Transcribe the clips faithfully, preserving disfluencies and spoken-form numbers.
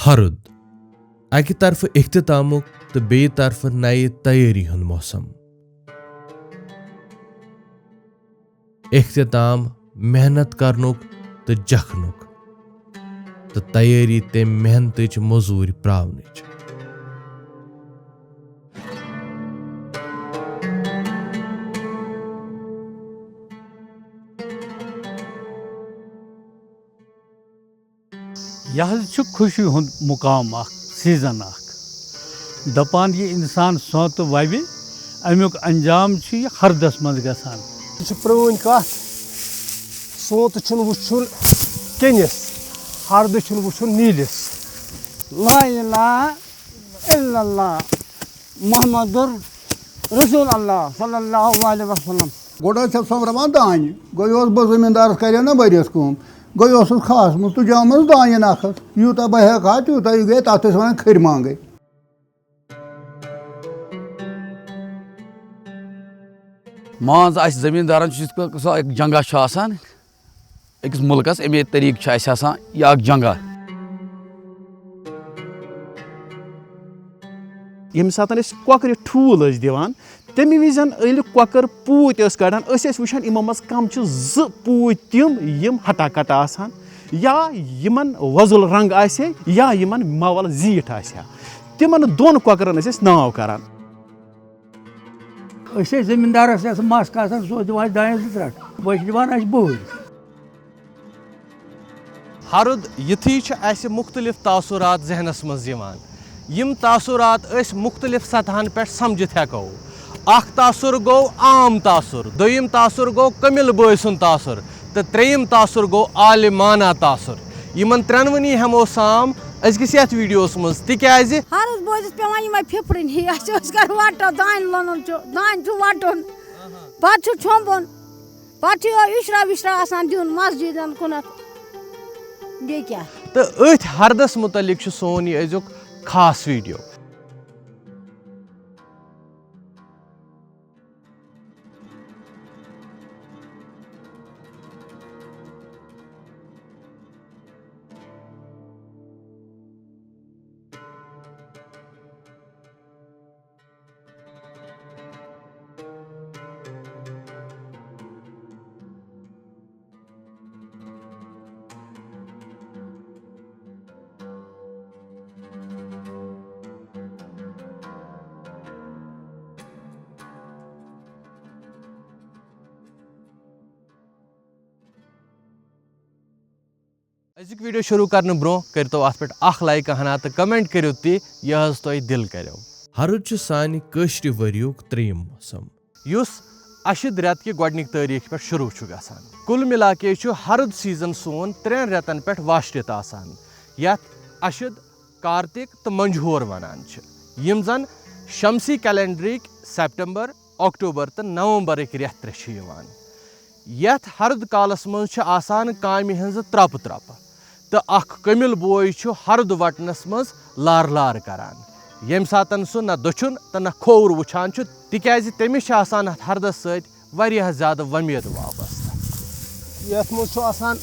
ہرُد، اکہِ طرفہٕ اختتامُک تہٕ بیٚیہِ طرفہٕ نَیہِ تیٲری ہُنٛد موسم۔ اختتام محنت کرنُک تہٕ جکھنُک، تہٕ تیٲری تَمہِ محنتٕچ مٔزوٗرۍ پراونٕچ۔ یہِ حظ چھُ خوشی ہُنٛد مُقام اَکھ، سیٖزَن اَکھ۔ دَپان یہِ اِنسان سونٛتہٕ وَوِ، اَمیُک اَنجام چھُ یہِ ہَردَس منٛز گژھان۔ یہِ چھِ پرٛٲنۍ کَتھ، سونٛتہٕ چھُنہٕ وٕچھُن کیٚنِس، ہَردٕ چھُنہٕ وٕچھُن نیٖلِس۔ لا الہ الا اللہ محمد رسول اللہ صلی اللہ علیہ وسلم۔ گۄڈٕ حظ چھَس سۄمبراوان دانہِ۔ گوٚو یہِ اوس بہٕ زٔمیٖندارَس کَرے نہ ؤریَس کٲم۔ گوٚو یہِ اوسُس کھاسمُت تہٕ جامَس دانہِ نَکھَس۔ یوٗتاہ بہٕ ہٮ۪کہٕ ہا، تیوٗتاہ یہِ گٔیے، تَتھ ٲسۍ وَنان کھٔرۍ مانٛگٕے۔ مان ژٕ، اَسہِ زٔمیٖندارَن چھُ یِتھ پٲٹھۍ سُہ اَکھ جنٛگہ چھُ آسان، أکِس مُلکَس اَمے طریٖقہٕ چھُ اَسہِ آسان یہِ اَکھ جنٛگہ۔ ییٚمہِ ساتہٕ أسۍ کۄکرِ ٹھوٗل ٲسۍ دِوان، تَمہِ وِزِ ییٚلہِ کۄکٕر پوٗتۍ ٲسۍ کَڑان، أسۍ ٲسۍ وٕچھان یِمو منٛز کَم چھِ زٕ پوٗتۍ تِم، یِم ہَٹا کَٹا آسان، یا یِمَن وۄزُل رنٛگ آسہِ ہے، یا یِمَن مَوَل زیٖٹھ آسہِ ہا۔ تِمَن دۄن کۄکرَن ٲسۍ أسۍ ناو کَران۔ أسۍ ٲسۍ زٔمیٖندارَس یَتھ مَس کاسان، سُہ اوس دِوان اَسہِ دانٮ۪س زٕ ترٛٹھ، بہٕ ٲسۍ دِوان اَسہِ بٔہٕرۍ۔ ہرُد یِتھُے چھِ اَسہِ مُختٔلِف تاثرات ذہنَس منٛز یِوان۔ یِم تاثرات أسۍ مُختٔلِف سطحَن پٮ۪ٹھ سَمجھِتھ ہٮ۪کو۔ اَکھ تاثر گوٚو عام تاثر، دوٚیِم تاثر گوٚو کٔمِل بٲے سُنٛد تاثر، تہٕ ترٛیٚیِم تاثر گوٚو عالمانہ تاثر۔ یِمَن ترٛٮ۪نوٕنی ہٮ۪مو سام أزکِس یَتھ ویٖڈیوَس منٛز، تِکیٛازِ ہرُد بوزِتھ پٮ۪وان یِمَے پھِپھرٕنۍ ہِوۍ، اَسہِ اوس گَرِ وَٹو، دانہِ لونُن چھُ، دانہِ چھُ وَٹُن، پَتہٕ چھُ چھۄمبُن۔ پَتہٕ چھُ یِہوٚے اِشرا وِشرا آسان دیُن مسجدن کُنَتھ۔ بیٚیہِ کیٛاہ؟ تہٕ أتھۍ ہردس مُتعلِق چھُ سون یہِ أزیُک خاص ویٖڈیو۔ أزیُک ویٖڈیو شروٗع کرنہٕ برٛونٛہہ کٔرۍتو اَتھ پٮ۪ٹھ اکھ لایک ہنا تہٕ comment کٔرِو تہِ، یہِ حظ تۄہہِ دِل کریو۔ ہرُد چھُ سانہِ کٲشرِ ؤریُک ترٛیٚیِم موسم۔ یُس اَشِد رٮ۪تہٕ کہِ گۄڈٕنِکۍ تٲریٖخ پٮ۪ٹھ شروٗع چھُ گژھان۔ کُل مِلا کے چھُ ہرُد season سون ترٛٮ۪ن رٮ۪تن پٮ۪ٹھ واشرِتھ آسان، یَتھ اَشِد، کارتِک تہٕ منجھور وَنان چھِ، یِم زَن شمسی کیلنڈرٕکۍ سپٹمبر، اکتوبر تہٕ نومبرٕکۍ رٮ۪تھ ترٛےٚ چھِ یِوان۔ یَتھ ہرُد کالَس منٛز چھِ آسان کامہِ ہٕنٛزٕ ترٛپہٕ ترٛپہٕ، تہٕ اکھ کٔمِل بوے چھُ ہرُد وٹنَس منٛز لار لار کران، ییٚمہِ ساتَن سُہ نہ دٔچھُن تہٕ نہ کھووُر وٕچھان چھُ، تِکیٛازِ تٔمِس چھِ آسان اَتھ ہردَس سۭتۍ واریاہ زیادٕ وۄمید وابستہٕ۔ یَتھ منٛز چھُ آسان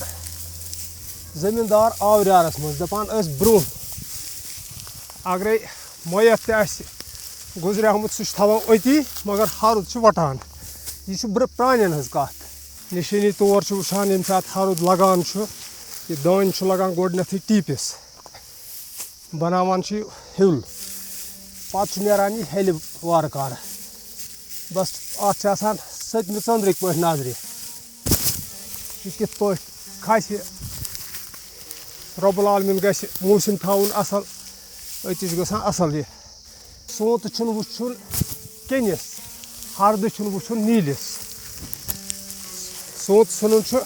زٔمیٖندار آوریٛارَس منٛز، دَپان ٲسۍ برٛونٛہہ، اگرے میت تہِ آسہِ گُزریومُت، سُہ چھُ تھاوان أتی، مگر ہرُد چھُ وَٹان۔ یہِ چھُ برٛ-، پرٛانٮ۪ن ہٕنٛز کَتھ۔ نِشٲنی طور چھُ وٕچھان، ییٚمہِ ساتہٕ ہرُد لَگان چھُ، یہِ دانہِ چھُ لَگان گۄڈٕنٮ۪تھٕے ٹیٖپِس، بَناوان چھُ یہِ ہیوٚل، پَتہٕ چھُ نیران یہِ ہیٚلہِ وارٕ کارٕ۔ بَس، اَتھ چھِ آسان سٔتمہِ ژٔنٛدرٕکۍ پٲٹھۍ نظرِ، یہِ کِتھ پٲٹھۍ کھسہِ۔ رۄب العالمیٖن گژھِ موٗسِم تھاوُن اَصٕل، أتی چھُ گژھان اَصٕل یہِ۔ سونٛتہٕ چھُنہٕ وٕچھُن کیٚنِس، ہردٕ چھُنہٕ وٕچھُن نیٖلِس۔ سونٛتہٕ ژھٕنُن چھُ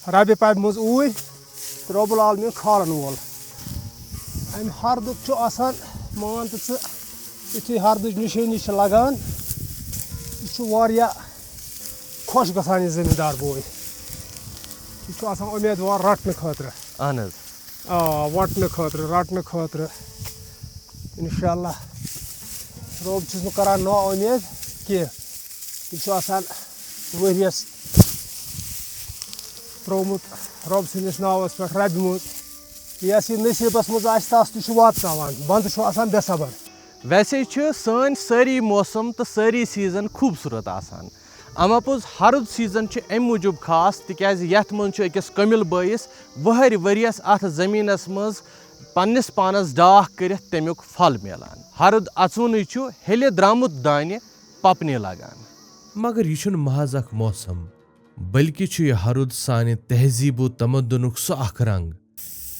ربہِ پبہِ منٛز اوٗرۍ، تہٕ رۄب العالمیٖن کھالَن وول۔ اَمہِ ہردُک چھُ آسان، مان تہٕ ژٕ، یُتھُے ہردٕچ نِشٲنی چھِ لَگان، یہِ چھُ واریاہ خۄش گژھان یہِ زٔمیٖندار بوے۔ یہِ چھُ آسان اُمیدوار رَٹنہٕ خٲطرٕ۔ اہن حظ۔ آ، وَٹنہٕ خٲطرٕ، رَٹنہٕ خٲطرٕ۔ اِنشاء اللہ۔ رۄب چھُس نہٕ کَران نا اُمید کینٛہہ۔ یہِ چھُ آسان ؤریَس ترٛوومُت رۄب سٕنٛدِس ناوَس پٮ۪ٹھ رَبہِ منٛز۔ یَس یہِ نصیٖبَس منٛز آسہِ، تَس تہِ چھُ واتناوان، بنٛدٕ چھُ آسان بے صبر۔ ویسے چھِ سٲنۍ سٲری موسم تہٕ سٲری سیٖزن خوٗبصوٗرت آسان، اما پوٚز ہرُد سیٖزن چھُ اَمہِ موٗجوٗب خاص، تِکیازِ یَتھ منٛز چھُ أکِس کٔمِل بٲیِس وٕہٕرۍ ؤرِیَس اَتھ زٔمیٖنَس منٛز پننِس پانَس ڈاکھ کٔرِتھ تَمیُک پھل میلان۔ ہرُد اَژوٗنٕے چھُ ہیٚلہِ درٛامُت دانہِ پَپنہِ لگان۔ مگر یہِ چھُنہٕ محض اکھ موسم، بلکہِ چھُ یہِ ہرُد سانہِ تہذیٖب و تمدنُک سُہ اکھ رنگ،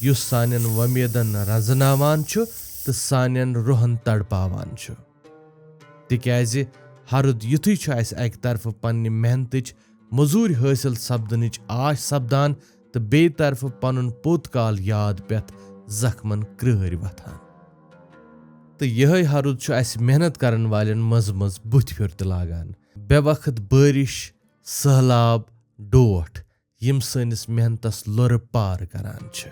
یُس سانٮ۪ن وۄمیدن رزناوان چھُ تہٕ سانٮ۪ن روحن تڑپاوان چھُ۔ تِکیازِ ہرُد یُتھُے چھُ اَسہِ اَکہِ طرفہٕ پننہِ محنتٕچ مٔزوٗرۍ حٲصِل سپدنٕچ آش سپدان تہٕ بیٚیہِ طرفہٕ پنُن پوٚت کال یاد پٮ۪تھ زخمن کرٛٲرۍ وۄتھان۔ تہٕ یِہوٚے ہرُد چھُ اَسہِ محنت کرن والٮ۪ن منٛزٕ منٛزٕ بُتھِ پھیُر تہِ لاگان۔ بے وقت بٲرِش، سٔہلاب، ڈوٹھ، یِم سٲنِس محنتس لۄرٕ پار کران چھِ۔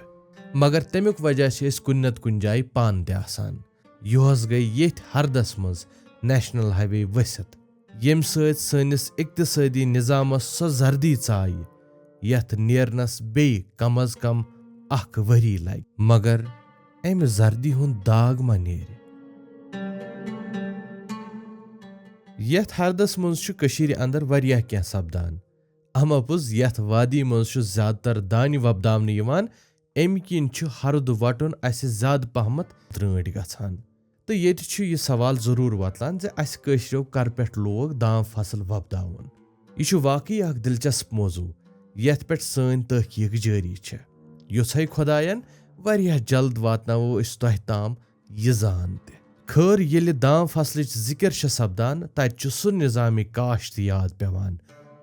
مگر تَمیُک وجہ چھِ أسۍ کُنہِ نتہٕ کُنہِ جایہِ پانہٕ تہِ آسان۔ یُہُس گٔے ییٚتھۍ ہردس منٛز نیشنل ہاے وے ؤسِتھ، ییٚمہِ سۭتۍ سٲنِس اقتصٲدی نظامس سۄ زردی ژایہِ، یتھ نیرنس بیٚیہِ کم از کم اکھ ؤری لگہِ۔ مگر امہِ زردی ہُنٛد داغ ما نیرِ؟ یتھ ہردس منٛز چھُ کٔشیٖرِ اندر واریاہ کینٛہہ سپدان۔ اما پوٚز یتھ وادی منٛز چھُ زیادٕ تر دانہِ وۄپداونہٕ یِوان، امہِ کِنۍ چھُ ہرُد وٹُن اسہِ زیادٕ پہمتھ ترٛٲنٛٹھۍ گژھان۔ تہٕ ییٚتہِ چھُ یہِ سوال ضروٗر وۄتلان زِ اسہِ کٲشرٮ۪و کر پٮ۪ٹھ لوگ دان فصل وۄپداوُن؟ یہِ چھُ واقعی اکھ دلچسپ موضوع، یتھ پٮ۪ٹھ سٲنۍ تحقیق جٲری چھےٚ۔ یوٚژھے خۄداین، واریاہ جلد واتناوو أسۍ تۄہہِ تام یہِ زان تہِ۔ خٲر، ییٚلہِ دان فصلٕچ ذِکر چھےٚ سپدان، تتہِ چھُ سُہ نظامِ کاشت یاد پٮ۪وان،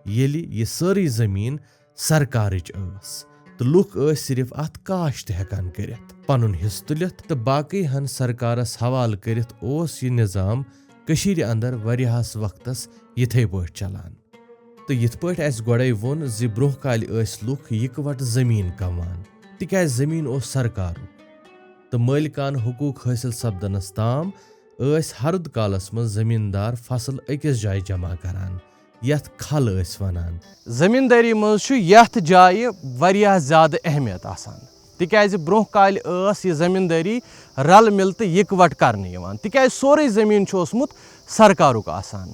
ییٚلہِ یہِ سٲرٕے زٔمیٖن سرکارٕچ ٲس تہٕ لُکھ ٲسۍ صرف اتھ کاشت ہٮ۪کان کٔرِتھ، پنُن حصہٕ تُلِتھ تہٕ باقٕے ہن سرکارس حوالہٕ کٔرِتھ اوس یہِ نظام کٔشیٖرِ اندر واریاہس وقتس یِتھے پٲٹھۍ چلان۔ تہٕ یِتھ پٲٹھۍ اسہِ گۄڈے ووٚن زِ برونٛہہ کالہِ ٲسۍ لُکھ یِکوٹہٕ زٔمیٖن کموان، تِکیازِ زٔمیٖن اوس سرکارُک، تہٕ مٲلکانہٕ حقوٗق حٲصِل سپدنس تام ٲسۍ ہرُد کالس منٛز زٔمیٖندار فصل أکِس جایہِ جمع کران، یتھ کھل ٲسۍ ونان۔ زٔمیٖندٲری منٛز چھُ یتھ جایہِ واریاہ زیادٕ اہمیت آسان، تِکیازِ برونٛہہ کالہِ ٲس یہِ زٔمیٖندٲری رلہٕ مِلہٕ تہٕ یِکوٹہٕ کرنہٕ یِوان، تِکیازِ سورُے زٔمیٖن چھُ اوسمُت سرکارُک آسان،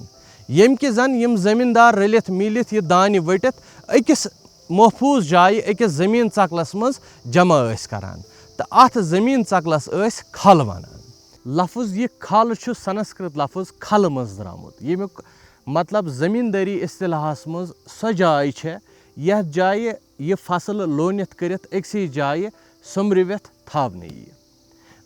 ییٚمہِ کہِ زن یِم زٔمیٖندار رٔلِتھ میٖلِتھ یہِ دانہِ ؤٹِتھ أکِس محفوٗظ جایہِ، أکِس زٔمیٖن ژکلس منٛز جمع ٲسۍ کران، تہٕ اتھ زٔمیٖن ژکلس ٲسۍ کھل ونان۔ لفظ یہِ کھل چھُ سنسکرت لفظ کھل منٛز درٛامُت، ییٚمیُک مطلب زٔمیٖندٲری اصطلاحس منٛز سۄ جاے چھےٚ، یتھ جایہِ یہِ فصل لونِتھ کٔرِتھ أکسٕے جایہِ سوٚمبرِتھ تھاونہٕ یِیہِ۔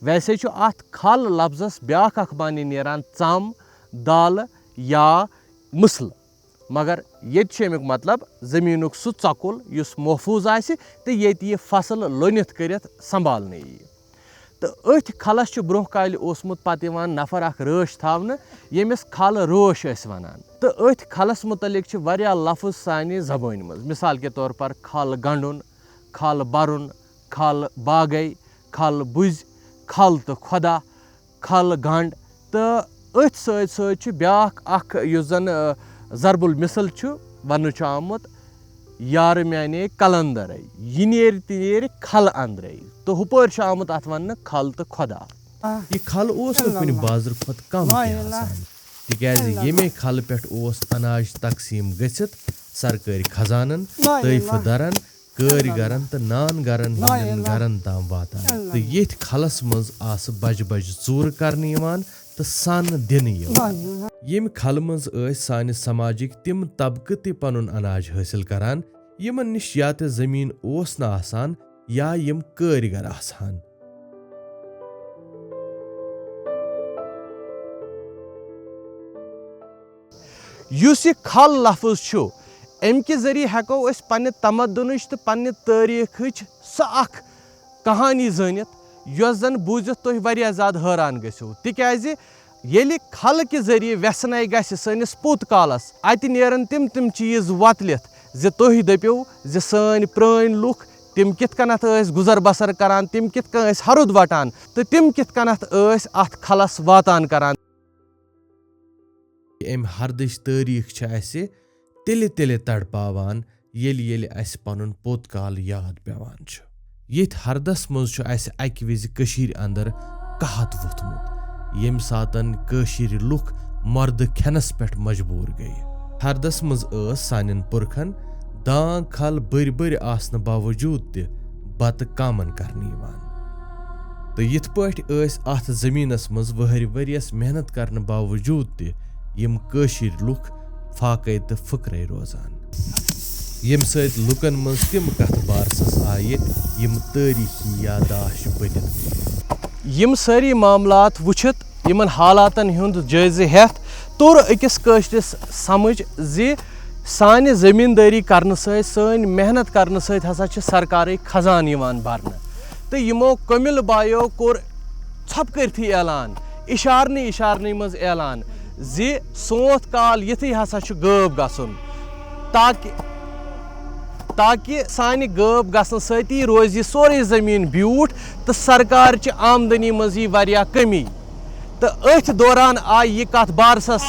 ویسے چھُ اتھ کھل لفظس بیاکھ اکھ معنی نیران ژم، دالہٕ یا مٕسلہٕ، مگر ییٚتہِ چھُ امیُک مطلب زٔمیٖنُک سُہ ژۄکُل یُس محفوٗظ آسہِ تہٕ ییٚتہِ یہِ فصل لوٚنِتھ کٔرِتھ سنبھالنہٕ یِیہِ۔ تہٕ أتھۍ کھلس چھُ برونٛہہ کالہِ اوسمُت پتہٕ یِوان نفر اکھ رٲچھ تھاونہٕ، ییٚمِس کھل رٲچھ ٲسۍ ونان۔ تہٕ أتھۍ کھلس مُتعلق چھِ واریاہ لفظ سانہِ زبٲنۍ منٛز، مثال کے طور پر کھل گنڈُن، کھل برُن، کھل باغے، کھل بُزۍ، کھل تہٕ خۄدا، کھل گنڈ۔ تہٕ أتھۍ سۭتۍ سۭتۍ چھُ بیاکھ اکھ یُس زن، آ، ضرب المثل چھُ وننہٕ چھُ آمُت، یارٕ میانے کلندرے، یہِ نیرِ تہِ نیرِ کھل اندرے۔ تہٕ ہُپٲرۍ چھُ آمُت اتھ وننہٕ کھل تہٕ خۄدا۔ یہِ کھل اوس نہٕ کُنہِ بازرٕ کھۄتہٕ کم تہِ آسان، تِکیازِ ییٚمے کھلہٕ پٮ۪ٹھ اوس اناج تقسیٖم گٔژھِتھ سرکٲرۍ خزانن، طٲیفہٕ درن، کٲرۍ گرن تہٕ نان گرن ہٕنٛدٮ۪ن گرن تام واتان۔ تہٕ ییٚتھۍ کھلس منٛز آسہٕ بجہِ بجہِ ژوٗرٕ کرنہٕ یِوان تہٕ سن دِنہٕ یِوان۔ ییٚمہِ کھلہٕ منٛز ٲسۍ سانہِ سماجٕکۍ تِم طبقہٕ تہِ پنُن اناج حٲصِل کران، یِمن نِش یا تہِ زٔمیٖن اوس نہٕ آسان یا یِم کٲرۍ گر آسہٕ ہن۔ یُس یہِ کھل لفظ چھُ، اَمہِ کہِ ذٔریعہٕ ہٮ۪کو أسۍ پننہِ تمدنٕچ تہٕ پننہِ تٲریٖخٕچ سۄ اکھ کہانی زٲنِتھ، یۄس زن بوٗزِتھ تُہۍ واریاہ زیادٕ حٲران گٔژھِو، تِکیازِ ییٚلہِ کھلہٕ کہِ ذٔریعہٕ وٮ۪ژھنَے گژھِ سٲنِس پوٚت کالس، اتہِ نیرن تِم تِم چیٖز وۄتلِتھ زِ تُہۍ دٔپِو زِ سٲنۍ پرٲنۍ لُکھ تِم کِتھ کٔنتھ ٲسۍ گُزر بسر کران، تِم کِتھ کٔنۍ ٲسۍ ہرُد وٹان تہٕ تِم کِتھ کٔنتھ ٲسۍ اتھ کھلس واتان کران۔ امہِ ہردٕچ تٲریٖخ چھِ اسہِ تیٚلہِ تیٚلہِ تڑپاوان، ییٚلہِ ییٚلہِ اسہِ پنُن پوٚت کال یاد پٮ۪وان چھُ۔ ییٚتھۍ ہردس منٛز چھُ اسہِ اکہِ وِزِ کٔشیٖرِ اندر قحط ووٚتھمُت، ییٚمہِ ساتن کٲشِرۍ لُکھ مردٕ کھٮ۪نس پٮ۪ٹھ مجبوٗر گٔیہِ۔ ہردس منٛز ٲس سانٮ۪ن پُرکھن دانٛگ کھل بٔرۍ بٔرۍ آسنہٕ باوجوٗد تہِ بتہٕ کامن کرنہٕ یِوان۔ تہٕ یِتھ پٲٹھۍ ٲسۍ اتھ زٔمیٖنس منٛز وٕہٕرۍ ؤرۍیَس محنت کرنہٕ باوجوٗد تہِ یِم کٲشِرۍ لُکھ فاقے تہٕ فقرے روزان، ییٚمہِ سۭتۍ لُکن منٛز تِم کتھٕ بارسس آیہِ، یِم تٲریٖخی یادداشت بٔنِتھ گٔیہِ۔ یِم سٲری معاملات وٕچھِتھ، یِمن حالاتن ہُنٛد جٲیزٕ ہٮ۪تھ، توٚر أکِس کٲشرِس سمجھ زِ سانہِ زٔمیٖندٲری کرنہٕ سۭتۍ، سٲنۍ محنت کرنہٕ سۭتۍ ہسا چھِ سرکارٕے خزانہٕ یِوان برنہٕ۔ تہٕ یِمو کٔمِل بایو کوٚر ژھۄپہٕ کٔرتھٕے اعلان، اِشارنٕے اِشارنٕے منٛز اعلان زِ سونٛتھ کال یِتھٕے ہسا چھُ غٲب گژھُن، تاکہِ، تاکہِ سانہِ غٲب گژھنہٕ سۭتی روزِ یہِ سورُے زٔمیٖن بیوٗٹھ تہٕ سرکار چہِ آمدنی منٛز یی واریاہ کٔمی۔ تہٕ أتھۍ دوران آیہِ یہِ کتھ بارسس۔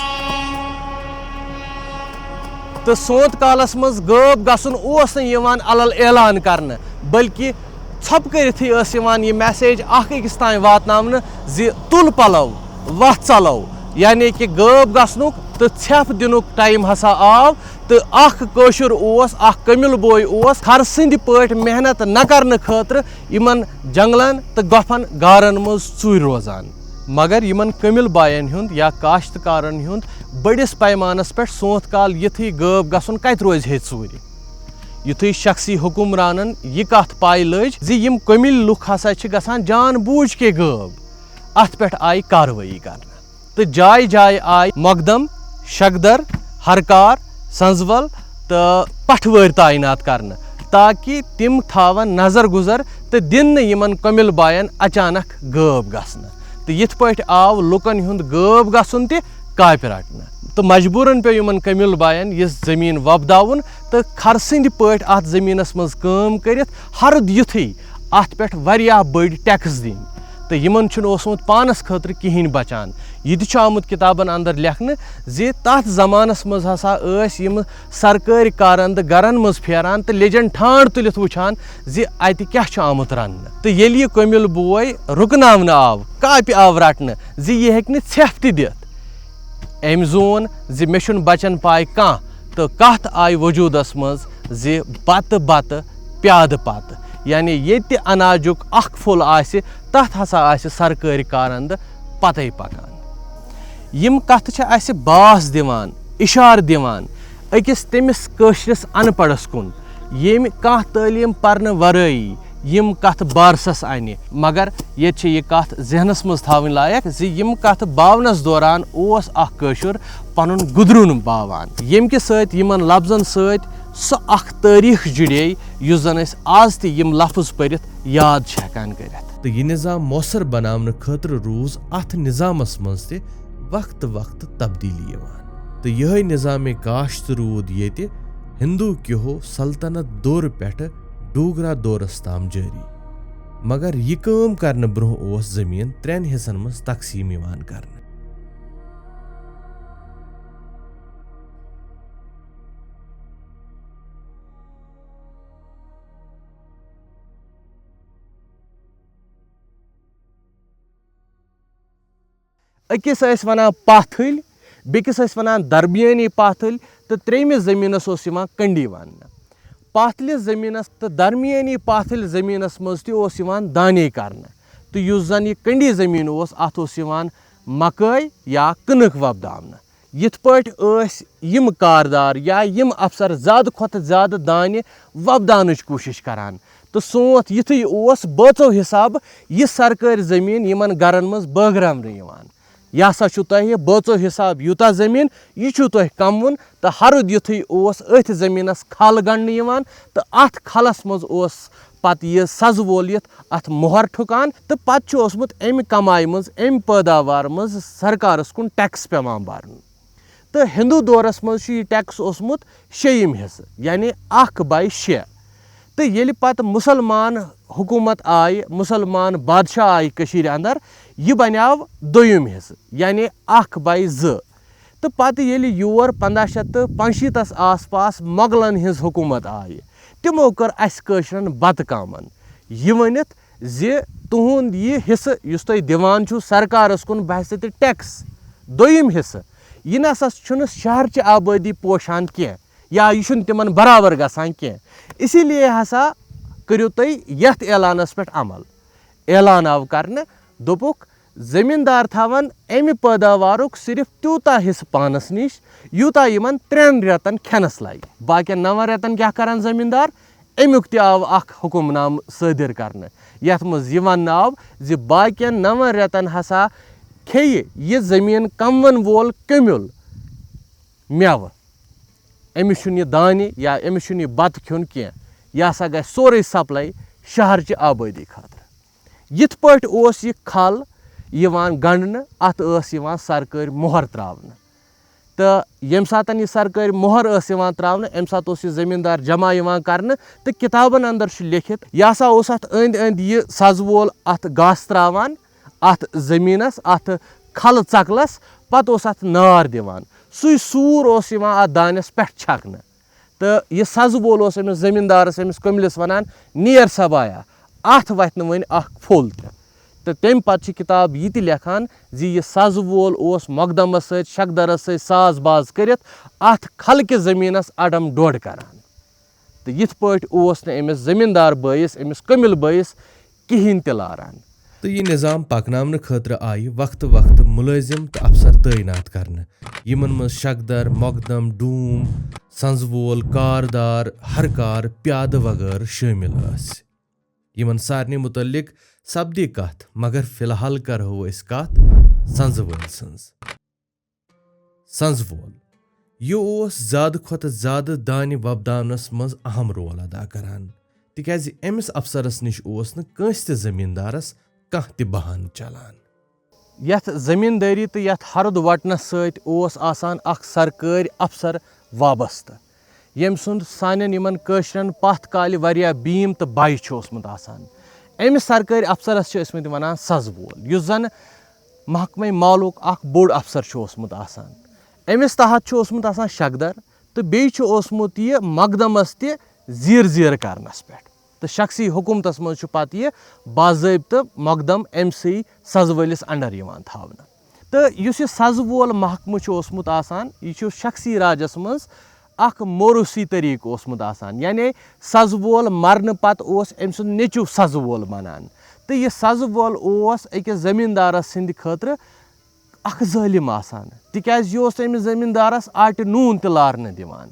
تہٕ سونٛتھ کالس منٛز غٲب گژھُن اوس نہٕ یِوان الل اعلان کرنہٕ، بلکہِ ژھۄپہٕ کٔرِتھٕے ٲس یِوان یہِ message اکھ أکِس تام واتناونہٕ زِ تُل پلو، وتھ ژلو، یعنی کہِ غٲب گژھنُک تہٕ ژھٮ۪پھ دِنُک time ہسا آو۔ تہٕ اکھ کٲشُر اوس، اکھ کٔمِل بوے اوس، خر سٕنٛدِ پٲٹھۍ محنت نہ کرنہٕ خٲطرٕ یِمن جنگلن تہٕ گۄپھن غارن منٛز ژوٗرِ روزان۔ مگر یِمن کٔمِل باین ہُنٛد یا کاشتکارن ہُنٛد بٔڑِس پیمانس پٮ۪ٹھ سونٛتھ کال یِتھٕے غٲب گژھُن کتہِ روزِ ہے ژوٗرِ؟ یُتھُے شخصی حکمرانن یہِ کتھ پاے لٔج زِ یِم کٔمِل لُکھ ہسا چھِ گژھان جان بوٗجھ کے غٲب، اتھ پٮ۪ٹھ آیہِ کاروٲیی کرنہٕ۔ تہٕ جایہِ جایہِ آیہِ مقدم، شکدر، ہرکار، سنزول تہٕ پٹھوٲرۍ تعینات کرنہٕ، تاکہِ تِم تھاون نظر گُزر تہٕ دِن نہٕ یِمن کٔمِل باین اچانک غٲب گژھنہٕ۔ تہٕ یِتھ پٲٹھۍ آو لوٗکن ہُنٛد غٲب گژھُن تہِ کاپہِ رٹنہٕ۔ تہٕ مجبوٗرن پیوٚو یِمن کٔمِل باین یہِ زٔمیٖن وۄپداوُن تہٕ خر سٕنٛدِ پٲٹھۍ اتھ زٔمیٖنس منٛز کٲم کٔرِتھ ہرُد یُتھُے اتھ پٮ۪ٹھ واریاہ بٔڑۍ tax دِنۍ۔ تہٕ یِمن چھُنہٕ اوسمُت پانس خٲطرٕ کِہینۍ بچان۔ یہِ تہِ چھُ آمُت کِتابن اندر لیکھنہٕ زِ تتھ زمانس منٛز ہسا ٲسۍ یِم سرکٲرۍ کارندٕ گرن منٛز پھیران تہٕ لیجن ٹھانڈ تُلِتھ وٕچھان زِ اتہِ کیٛاہ چھُ آمُت رننہٕ۔ تہٕ ییٚلہِ یہِ کٔمِل بوے رُکناونہٕ آو، کاپہِ آو رٹنہٕ زِ یہِ ہیٚکہِ نہٕ ژھٮ۪پھ تہِ دِتھ، أمۍ زون زِ مےٚ چھُنہٕ بچن پاے کانٛہہ تہٕ کتھ آیہِ وجوٗدس منٛز زِ بتہٕ بتہٕ پیادٕ پتہٕ، یعنی ییٚتہِ اناجُک اکھ پھوٚل آسہِ، تتھ ہسا آسہِ سرکٲرۍ کارندٕ پتے پکان۔ یِم کتھٕ چھِ اسہِ باس دِوان، اشارٕ دِوان أکِس تٔمِس کٲشرِس ان پڑھس کُن، ییٚمۍ کانٛہہ تعلیٖم پرنہٕ ورٲیی یِم کتھٕ بارسس انہِ۔ مگر ییٚتہِ چھِ یہِ کتھ ذہنس منٛز تھاوٕنۍ لایق زِ یِم کتھٕ باونس دوران اوس اکھ کٲشُر پنُن گُدرُن باوان، ییٚمہِ کہِ سۭتۍ یِمن لفظن سۭتۍ سُہ اکھ تٲریٖخ جُڑے، یُس زن أسۍ آز تہِ یِم لفظ پٔرِتھ یاد چھِ ہٮ۪کان کٔرِتھ۔ تہٕ یہِ نظام مؤثر بناونہٕ خٲطرٕ روٗز اتھ نظامس منٛز تہِ وقتہٕ وقتہٕ تبدیٖلی یِوان۔ تہٕ یِہوٚے نظامِ کاشت روٗد ییٚتہِ ہندو کیو سلطنت دورٕ پٮ۪ٹھٕ ڈوگرا دورس تام جٲری۔ مگر یہِ کٲم کرنہٕ برٛونٛہہ اوس زٔمیٖن ترٛٮ۪ن حصن منٛز تقسیٖم یِوان کرنہٕ۔ أکِس ٲسۍ وَنان پاتھٕلۍ، بیٚکِس ٲسۍ وَنان درمیٲنی پاتھٕلۍ تہٕ ترٛیٚیِمِس زٔمیٖنَس اوس یِوان کنڈی وَننہٕ۔ پاتھلِس زٔمیٖنَس تہٕ درمیٲنی پاتھٕلۍ زٔمیٖنَس منٛز تہِ اوس یِوان دانے کرنہٕ، تہٕ یُس زَن یہِ کنڈی زٔمیٖن اوس، اَتھ اوس یِوان مکٲے یا کٕنٕک وۄپداونہٕ۔ یِتھ پٲٹھۍ ٲسۍ یِم کاردار یا یِم افسر زیادٕ کھۄتہٕ زیادٕ دانہِ وۄپداونٕچ کوٗشِش کران، تہٕ سونٛتھ یِتھُے اوس، بٲژو حساب یہِ سرکٲرۍ زٔمیٖن یِمن گرن منٛز بٲگراونہٕ یِوان۔ یہِ ہسا چھُ تۄہہِ بٲژو حساب یوٗتاہ زٔمیٖن، یہِ چھُو تۄہہِ کموُن، تہٕ ہرُد یُتھُے اوس، أتھۍ زٔمیٖنَس کھل گنٛڈنہٕ یِوان، تہٕ اَتھ کھلَس منٛز اوس پَتہٕ یہِ سَزٕ وول یِتھ اَتھ مۄہر ٹھُکان، تہٕ پَتہٕ چھُ اوسمُت اَمہِ کمایہِ منٛز، اَمہِ پٲداوار منٛز سرکارَس کُن ٹیکس پٮ۪وان بَرُن۔ تہٕ ہِندوٗ دورَس منٛز چھُ یہِ ٹیکس اوسمُت شیٚیِم حصہٕ، یعنی اَکھ باے شےٚ۔ تہٕ ییٚلہِ پَتہٕ مُسلمان حکوٗمت آیہِ، مُسلمان بادشاہ آیہِ کٔشیٖرِ اَندَر، یہِ بَنیٛاو دوٚیِم حصہٕ، یعنی اَکھ باے زٕ۔ تہٕ پَتہٕ ییٚلہِ یور پنٛداہ شیٚتھ تہٕ پانٛژشیٖتَس آس پاس مۄغلَن ہٕنٛز حکوٗمت آیہِ، تِمو کٔر اَسہِ کٲشرٮ۪ن بَتہٕ کامَن۔ یہِ ؤنِتھ زِ تُہُنٛد یہِ حصہٕ یُس تُہۍ دِوان چھِو سرکارَس کُن بحیثیت ٹیکس، دوٚیِم حصہٕ، یہِ نہ سا چھُنہٕ شہرچہِ آبٲدی پوشان کینٛہہ یا یہِ چھُنہٕ تِمَن برابر گژھان کینٛہہ۔ اسی لیے ہسا کٔرِو تُہۍ یَتھ اعلانَس پٮ۪ٹھ عمل۔ اعلان آو کرنہٕ، دوٚپُکھ، زٔمیٖندار تھاوَن اَمہِ پٲداوارُک صرف تیوٗتاہ حصہٕ پانَس نِش، یوٗتاہ یِمَن ترٛٮ۪ن رٮ۪تَن کھٮ۪نَس لَگہِ۔ باقیَن نَوَن رٮ۪تَن کیٛاہ کَرَن زٔمیٖندار؟ اَمیُک تہِ آو اَکھ حُکُم نامہٕ صٲدِر کرنہٕ، یَتھ منٛز یہِ وَننہٕ آو زِ باقیَن نَوَن رٮ۪تَن ہسا کھیٚیہِ یہِ زٔمیٖن کَموَن وول کٔمیُل مٮ۪وٕ۔ أمِس چھُنہٕ یہِ دانہِ یا أمِس چھُنہٕ یہِ بَتہٕ کھیوٚن کینٛہہ۔ یہِ ہسا گژھِ سورُے سپلاے شہرچہِ آبٲدی خٲطرٕ۔ یِتھ پٲٹھۍ اوس یہِ کھل یِوان گنٛڈنہٕ، اَتھ ٲس یِوان سرکٲرۍ مۄہر ترٛاونہٕ۔ تہٕ ییٚمہِ ساتہٕ یہِ سرکٲرۍ مۄہر ٲس یِوان ترٛاونہٕ، اَمہِ ساتہٕ اوس یہِ زٔمیٖندار جمع یِوان کرنہٕ تہٕ کِتابن اندر چھُ لیٚکھِتھ، یہِ ہسا اوس اَتھ أنٛدۍ أنٛدۍ یہِ سزٕ وول اَتھ گاسہٕ ترٛاوان، اَتھ زٔمیٖنَس، اَتھ کھلہٕ ژَکلَس، پَتہٕ اوس اَتھ نار دِوان۔ سُے سوٗر اوس یِوان اَتھ دانٮ۪س پٮ۪ٹھ چھَکنہٕ۔ تہٕ یہِ سَزٕ وول اوس أمِس زٔمیٖندارَس، أمِس کٔملِس وَنان، "نیر سا بایا، اَتھ وَتھِ نہٕ وۄنۍ اَکھ پھوٚل تہِ۔" تہٕ تَمہِ پَتہٕ چھِ کِتاب یہِ تہِ لیکھان زِ یہِ سَزٕ وول اوس مۄقدمَس سۭتۍ، شَکدَرَس سۭتۍ ساز باز کٔرِتھ اَتھ کھلکہِ زٔمیٖنَس اَڈَم ڈوڈ کَران۔ تہٕ یِتھ پٲٹھۍ اوس نہٕ أمِس زٔمیٖندار بٲیِس، أمِس کٔمِل بٲیِس کِہیٖنۍ تہِ لاران۔ تہٕ یہِ نظام پکناونہٕ خٲطرٕ آیہِ وقتہٕ وقتہٕ مُلٲزِم تہٕ افسر تعینات کرنہٕ، یِمن منٛز شکدر، مۄقدم، ڈوٗم، سنزٕ وول، کاردار، ہرکار، پیادٕ وغٲرٕ شٲمِل ٲسۍ۔ یِمن سارنٕے مُتعلق سپدِ کتھ، مگر فی الحال کرہو أسۍ کتھ سنزٕ وٲلۍ سٕنز۔ سنزٕ وول۔ یہِ اوس زیادٕ کھۄتہٕ زیادٕ دانہِ وۄپداونس منٛز اہم رول ادا کران، تِکیازِ أمِس افسرس نِش اوس نہٕ کٲنٛسہِ تہِ زٔمیٖندارس کانٛہہ تہِ بہانہٕ چلان۔ یتھ زٔمیٖندٲری تہٕ یتھ ہرُد وٹنس سۭتۍ اوس آسان اکھ سرکٲرۍ افسر وابستہٕ، ییٚمۍ سُنٛد سانٮ۪ن یِمن کٲشرٮ۪ن پتھ کالہِ واریاہ بیٖم تہٕ بَے چھُ اوسمُت آسان۔ أمِس سرکٲرۍ افسرس چھِ ٲسمٕتۍ ونان سزٕ وول، یُس زن محکمہ مالُک اکھ بوٚڑ افسر چھُ اوسمُت آسان۔ أمِس تحت چھُ اوسمُت آسان شکدر تہٕ بیٚیہِ چھُ اوسمُت یہِ مقدمس تہِ زیٖر زیٖر کرنس پٮ۪ٹھ۔ تہٕ شخصی حکومتس منٛز چھُ پتہٕ یہِ باضٲبطہٕ مقدم أمۍ سٕے سزٕ وٲلِس under یِوان تھاونہٕ۔ تہٕ یُس یہِ سزٕ وول محکمہٕ چھُ اوسمُت آسان، یہِ چھُ شخصی راجس منٛز اکھ موروثی طریقہٕ اوسمُت آسان، یعنی سزٕ وول مرنہٕ پتہٕ اوس أمۍ سُنٛد نیٚچو سزٕ وول بنان۔ تہٕ یہِ سزٕ وول اوس أکِس زٔمیٖندارس سٕنٛدِ خٲطرٕ اکھ ظٲلِم آسان، تِکیازِ یہِ اوس أمِس زٔمیٖندارس آٹہِ نوٗن تہِ لارنہٕ دِوان۔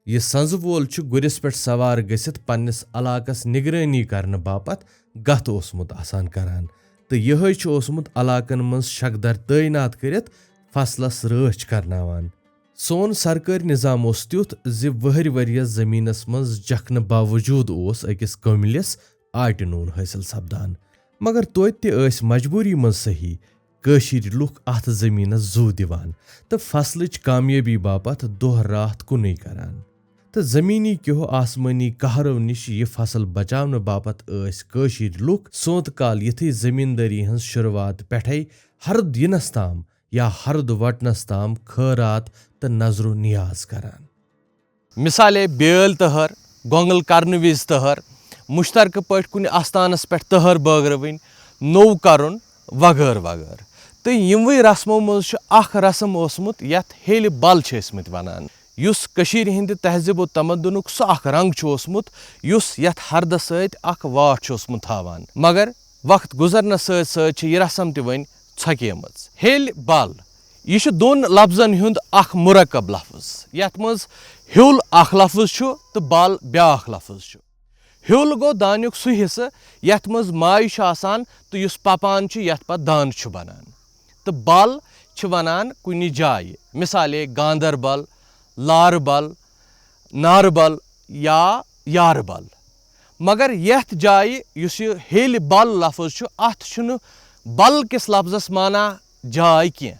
یہِ سنزٕ وول چھُ گُرِس پٮ۪ٹھ سوار گٔژھِتھ پننِس علاقس نگرٲنی کرنہٕ باپتھ گتھ اوسمُت آسان کران، تہٕ یِہوٚے چھُ اوسمُت علاقن منٛز شکدر تعینات کٔرِتھ فصلس رٲچھ کرناوان۔ سون سرکٲرۍ نظام اوس تیُتھ زِ وٕہٕرۍ ؤرِیَس زٔمیٖنَس منٛز جکھنہٕ باوجوٗد اوس أکِس کٔملِس آٹہِ نوٗن حٲصِل سپدان۔ مگر توتہِ تہِ ٲسۍ مجبوٗری منٛز صحیح کٲشِرۍ لُکھ اَتھ زٔمیٖنَس زُو دِوان تہٕ فصلٕچ کامیٲبی باپتھ دۄہ راتھ کُنُے کران۔ تہٕ زٔمیٖنی کیو آسمٲنی قہرو نِش یہِ فصل بچاونہٕ باپتھ ٲسۍ کٲشِرۍ لُکھ سونتہٕ کال یِتھٕے زٔمیٖندٲری ہٕنٛز شروٗعات پٮ۪ٹھَے ہرُد یِنَس تام یا ہرُد وٹنس تام خٲرات تہٕ نظر و نیاز کران۔ مثالے بیٲلۍ تہر، گۄنگل کرنہٕ وِزِ تہر، مشترکہٕ پٲٹھۍ کُنہِ آستانس پٮ۪ٹھ تہر بٲگراوٕنۍ، نوٚو کرُن وغٲرٕ وغٲرٕ۔ تہٕ یِموٕے رسمو منٛز چھُ اکھ رسم اوسمُت یتھ ہیلہِ بل چھِ ٲسمٕتۍ ونان، یُس کٔشیٖرِ ہٕنٛدِ تہذیب و تمدنُک سُہ اکھ رنگ چھُ اوسمُت یُس یتھ ہردس سۭتۍ اکھ واٹھ چھُ اوسمُت تھاوان۔ مگر وقت گُزرنس سۭتۍ سۭتۍ چھِ یہِ رسم تہِ وۄنۍ ژھۄکیمٕژ۔ ہیٚلۍ بل، یہِ چھُ دۄن لفظن ہُنٛد اکھ مرکب لفظ، یتھ منٛز ہیوٚل اکھ لفظ چھُ تہٕ بل بیاکھ لفظ چھُ۔ ہیوٚل گوٚو دانیُک سُہ حصہٕ یتھ منٛز ماے چھُ آسان تہٕ یُس پپان چھُ، یتھ پتہٕ دانہٕ چھُ بنان۔ تہٕ بل چھِ ونان کُنہِ جایہِ، مثالے گاندربل، لارٕ بل، نارٕ بل یا یارٕ بل۔ مگر یتھ جایہِ یُس یہِ ہیٚلہِ بل لفظ چھُ، اتھ چھُنہٕ بل کِس لفظس معنی جاے کینٛہہ،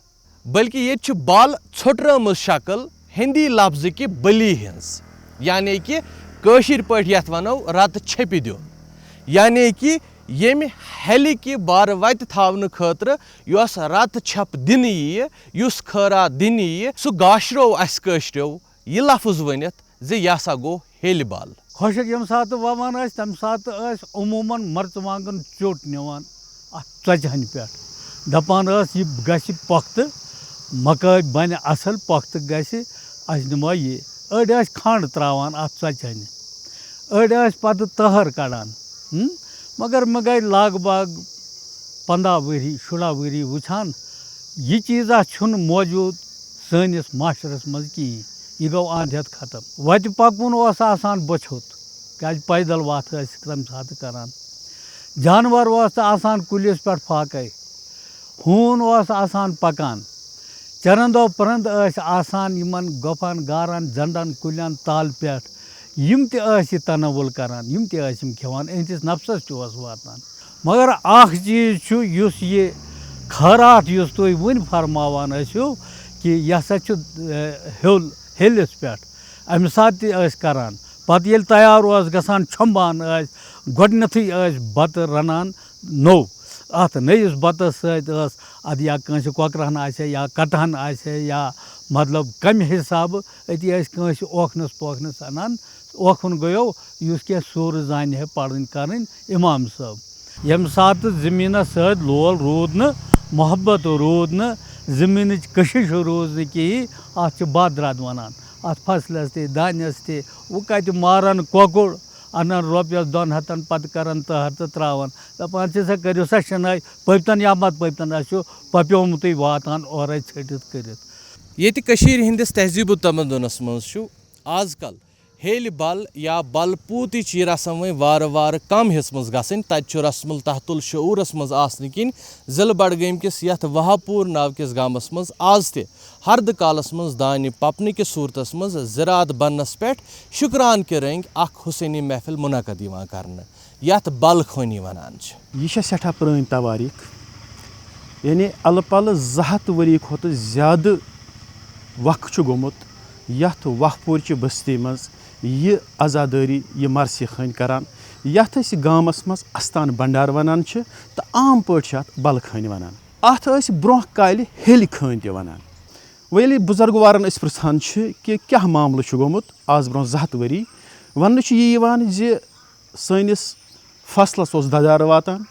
بلکہِ ییٚتہِ چھِ بل ژھۄٹرٲمٕژ شکل ہندی لفظٕکہِ بلی ہٕنٛز، یعنی کہِ کٲشِر پٲٹھۍ یتھ ونو رتہٕ چھپہِ دیُن، یعنی کہِ ییٚمہِ ہیٚلہِ کہِ بارٕ وتہِ تھاونہٕ خٲطرٕ یۄس رتہٕ چھپ دِنہٕ یِیہِ، یُس خٲرات دِنہٕ یِیہِ، سُہ گاشرو اسہِ کٲشرٮ۪و یہِ لفظ ؤنِتھ زِ یہِ ہسا گوٚو ہیٚلہِ بل۔ خۄشک ییٚمہِ ساتہٕ وَوان ٲسۍ، تَمہِ ساتہٕ ٲسۍ عموٗمَن مرژٕوانٛگَن ژیوٚٹ نِوان اَتھ ژۄچہِ ہَنہِ پٮ۪ٹھ۔ دَپان ٲس، یہِ گژھِ پۄختہٕ، مکٲے بَنہِ اَصٕل، پۄختہٕ گژھِ، اَسہِ نِمو یہِ۔ أڑۍ ٲسۍ کھنٛڈ ترٛاوان اَتھ ژۄچہِ ہَنہِ، أڑۍ ٲسۍ پَتہٕ تٔہَر کَڑان۔ ہم؟ مگر مےٚ گٔے لگ بگ پنٛداہ ؤری، شُراہ ؤری وٕچھان، یہِ چیٖزا چھُنہٕ موجوٗد سٲنِس معاشرس منٛز کِہیٖنۍ۔ یہِ گوٚو اَنٛد ہٮ۪تھ ختم۔ وَتہِ پَکُن اوس آسان بۄچھِ ہوٚت، کیٛازِ پیدل وَتھ ٲسۍ تَمہِ ساتہٕ کران۔ جانور اوس تہٕ آسان کُلِس پٮ۪ٹھ فاقے، ہوٗن اوس آسان پَکان۔ چرندو پرند ٲسۍ آسان یِمن گۄپھن، گارن، زنڈن، کُلٮ۪ن تل پٮ۪ٹھ۔ یِم تہِ ٲسۍ یہِ تناول کران، یِم تہِ ٲسۍ یِم کھٮ۪وان، یِہنٛدِس نفسس تہِ اوس واتان۔ مگر اکھ چیٖز چھُ، یُس یہِ خٲرات یُس تُہۍ وٕنۍ فرماوان ٲسِو کہِ یہِ ہسا چھُ، اے، ہیوٚل، ہیٚلِس پٮ۪ٹھ، اَمہِ ساتہٕ تہِ ٲسۍ کران۔ پتہٕ ییٚلہِ تیار اوس گژھان، چھۄمبان ٲسۍ، گۄڈٕنیتھٕے ٲسۍ بتہٕ رنان نوٚو۔ اَتھ نٔیِس بَتَس سۭتۍ ٲس اَدٕ یا کٲنٛسہِ کۄکرَن آسہِ ہے یا کَٹہَن آسہِ ہے یا مطلب کَمہِ حِسابہٕ أتی ٲسۍ کٲنٛسہِ اوکھنَس پوکھنَس اَنان، اوکھُن گٔیو یُس کینٛہہ سورٕ زانہِ ہے پَرٕنۍ کَرٕنۍ اِمام صٲب۔ ییٚمہِ ساتہٕ زٔمیٖنَس سۭتۍ لول روٗد نہٕ، محبت روٗد نہٕ، زٔمیٖنٕچ کٔشِش روٗز نہٕ کِہیٖنۍ، اَتھ چھِ بَد رَد وَنان، اَتھ فصلَس تہِ، دانٮ۪س تہِ۔ وۄنۍ کَتہِ مارَن کۄکُر، اَنان رۄپیَس دۄن ہَتَن، پَتہٕ کَران تٔہَر تہٕ ترٛاوان۔ دَپان چھِ، سا کٔرِو سا شِنَے، پٔپۍتَن یا مَت پٔپۍتَن، اَسہِ چھُ پَپیومُتُے واتان اورَے ژھٔٹِتھ کٔرِتھ۔ ییٚتہِ کٔشیٖرِ ہِنٛدِس تہذیٖب و تمدُنَس منٛز چھُ آز کل ہیلہِ بَل یا بَل پوٗتٕچ یہِ رسم وۄنۍ وارٕ وارٕ کم ہیٚژمٕژ گژھٕنۍ۔ تَتہِ چھُ رسم التحت الشعوٗرَس منٛز آسنہٕ کِنۍ ضلعہٕ بڈگٲمۍ کِس یَتھ وہاپوٗر ناوٕ کِس گامَس منٛز آز تہِ ہردٕ کالَس منٛز دانہِ پَپنہٕ کِس صوٗرتَس منٛز زِراعت بننَس پٮ۪ٹھ شُکران کہِ رٔنٛگۍ اکھ حسینی محفل منعقد یِوان کرنہٕ، یتھ بل خٲنی ونان چھِ۔ یہِ چھےٚ سٮ۪ٹھاہ پرٛٲنۍ توٲریٖخ، یعنی الہٕ پلہٕ زٕ ہتھ ؤری کھۄتہٕ زیادٕ وق چھُ گوٚمُت یتھ وہپوٗرچہِ بستی منٛز یہِ عزادٲری، یہِ مرثیہ خٲنۍ کران، یتھ أسۍ گامس منٛز استان بنڈار ونان چھِ تہٕ عام پٲٹھۍ چھِ اتھ بل خٲنۍ ونان۔ اتھ ٲسۍ برونٛہہ کالہِ ہیٚلہِ خٲنۍ تہِ ونان۔ وۄنۍ ییٚلہِ بُزرگوارن أسۍ پرژھان چھِ کہِ کیٛاہ معاملہٕ چھُ گوٚمُت آز برونٛہہ زٕ ہتھ ؤری، وننہٕ چھُ یہِ یِوان زِ سٲنِس فصلس اوس دَدارٕ واتان،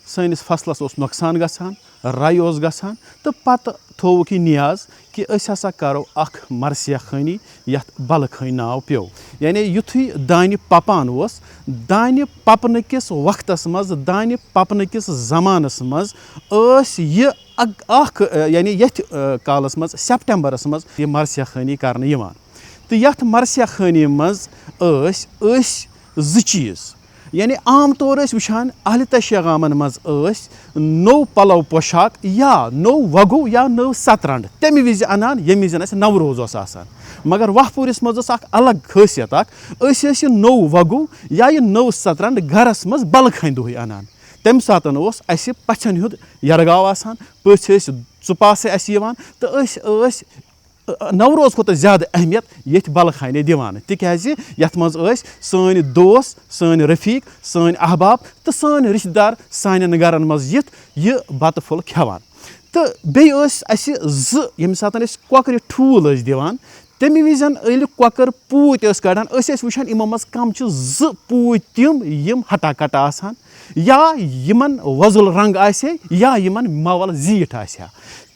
سٲنِس فصلس اوس نۄقصان گژھان، رَے اوس گژھان، تہٕ پتہٕ تھووُکھ یہِ نیاز کہِ أسۍ ہسا کرو اکھ مرثیہ خٲنی یتھ بلہٕ خٲنۍ ناو پیوٚو۔ یعنی یُتھُے دانہِ پپان اوس، دانہِ پپنہٕ کِس وقتس منٛز، دانہِ پپنہٕ کِس زمانس منٛز ٲسۍ یہِ اگ-، اکھ، ٲ، یعنی یتھ، ٲ، کالس منٛز، سپٹمبرس منٛز یہِ مرثیہ خٲنی کرنہٕ یِوان۔ تہٕ یتھ مرثیہ خٲنی منٛز ٲسۍ أسۍ زٕ چیٖز، یعنی عام طور ٲسۍ وٕچھان اہلِ تشیع گامن منٛز ٲسۍ نوٚو پلو پوشاک یا نوٚو وگُو یا نٔو سترنٛڈ تمہِ وِزِ انان، ییٚمہِ وِزِ اسہِ نوروز اوس آسان۔ مگر وہپوٗرِس منٛز ٲس اکھ الگ خٲصیت اکھ، أسۍ ٲسۍ یہِ نوٚو وگُو یا یہِ نٔو سترنٛڈ گرس منٛز بلہٕ خانہِ دۄہٕے انان۔ تمہِ ساتہٕ اوس اسہِ پژھٮ۪ن ہُنٛد یرگاو آسان، پٔژھۍ ٲسۍ ژُپاسے اسہِ یِوان تہٕ أسۍ ٲسۍ نوروز کھۄتہٕ زیادٕ اہمیت ییٚتھۍ بلہٕ خانہِ دِوان، تِکیازِ یتھ منٛز ٲسۍ سٲنۍ دوس، سٲنۍ رفیق، سٲنۍ احباب تہٕ سٲنۍ رشتہٕ دار سانٮ۪ن گرن منٛز یِتھ یہِ بتہٕ پھوٚل کھٮ۪وان۔ تہٕ بیٚیہِ ٲسۍ اسہِ زٕ، ییٚمہِ ساتہٕ أسۍ کۄکرِ ٹھوٗل ٲسۍ دِوان، تمہِ وِزِ ییٚلہِ کۄکر پوٗتۍ ٲسۍ کڑان، أسۍ ٲسۍ وٕچھان یِمو منٛز کم چھِ زٕ پوٗتۍ تِم یِم ہٹا کٹا آسان، یا یِمن وۄزُل رنگ آسہِ ہے، یا یِمن مۄل زیٖٹھ آسہِ ہا۔